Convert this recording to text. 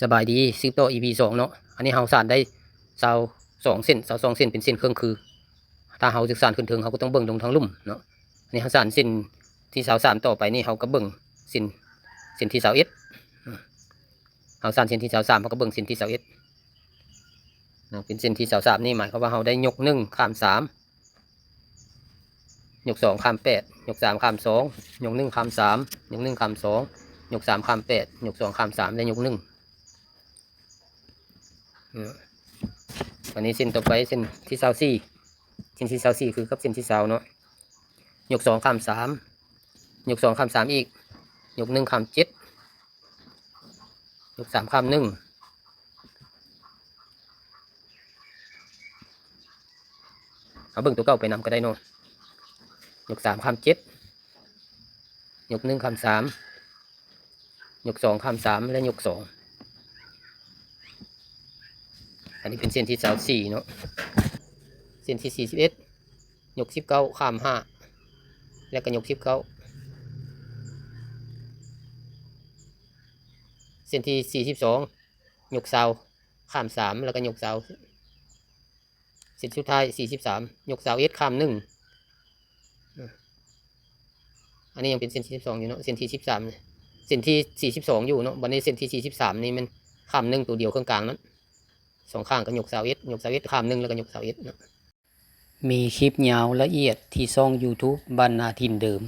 ສະບາຍດີ ສືບຕໍ່ ອີພີ ສອງເນາະ. ອັນນີ້ເຮົາສານໄດ້ຊາວສອງເສັ້ນ ຊາວສອງເສັ້ນເປັນເສັ້ນເຄິ່ງຄື ຖ້າເຮົາຈະສານຂຶ້ນເທິງ ເຮົາກໍຕ້ອງເບິ່ງລົງທາງລຸ່ມເນາະ. ອັນນີ້ເຮົາສານເສັ້ນທີຊາວສາມ ຕໍ່ໄປນີ້ເຮົາກໍເບິ່ງເສັ້ນ ເສັ້ນທີຊາວເອັດ ເຮົາສານເສັ້ນທີຊາວສາມ ເຮົາກໍເບິ່ງເສັ້ນທີຊາວເອັດເນາະ. ເປັນເສັ້ນທີຊາວສາມນີ້ ໝາຍຄວາມວ່າເຮົາໄດ້ຍົກໜຶ່ງຂ້າມສາມ ຍົກສອງຂ້າມແປດ ຍົກສາມຂ້າມສອງ ຍົກໜຶ່ງຂ້າມສາມ ຍົກໜຶ່ງຂ້າມສອງ ຍົກສາມຂ້າມແປດ ຍົກສອງຂ້າມສາມ ແລະ ຍົກໜຶ່ງເນາະ. ອັນນີ້ເສັ້ນຕໍ່ໄປ ເສັ້ນທີຊາວສີ່ ເສັ້ນທີຊາວສີ່ຄືກັບເສັ້ນທີຊາວເນາະ. ຍົກສອງຂ້າມສາມ ຍົກສອງຂ້າມສາມອີກ ຍົກໜຶ່ງຂ້າມເຈັດ ຍົກສາມຂ້າມໜຶ່ງ ເຮົາເບິ່ງຕົວເກົ່າໄປນຳກໍໄດ້ເນາະ. ຍົກສາມຂ້າມເຈັດ ຍົກໜຶ່ງຂ້າມສາມ ຍົກສອງຂ້າມສາມ ແລະ ຍົກສອງ. ອັນນີ້ເປັນເສັ້ນທີຊາວສີ່ເນາະ. ເສັ້ນທີສີ່ສິບເອັດ ຍົກສິບເກົ້າຂ້າມຫ້າ ແລະ ກໍຍົກສິບເກົ້າ. ເສັ້ນທີສີ່ສິບສອງ ຍົກຊາວຂ້າມສາມ ແລ້ວກໍຍົກຊາວ. ເສັ້ນສຸດທ້າຍສີ່ສິບສາມ ຍົກຊາວເອັດຂ້າມໜຶ່ງ. ອັນນີ້ຍັງເປັນເສັ້ນທີສິບສອງຢູ່ເນາະ ເສັ້ນທີສິບສາມ ເສັ້ນທີສີ່ສິບສອງຢູ່ເນາະ. ບັດນີ້ເສັ້ນທີສີ່ສິບສາມນີ້ແມ່ນຂ້າມໜຶ່ງ ຕົວດຽວເຄິ່ງກາງນັ້ນ ສອງຂ້າງກໍຍົກຊາວເອັດ ຍົກຊາວເອັດຂ້າມໜຶ່ງ ແລ້ວກໍຍົກຊາວເອັດເນາະ. ມີຄລິບຍາວລະອຽດທີ່ຊ່ອງ YouTube ບ້ານນາຖິ່ນເດີມ.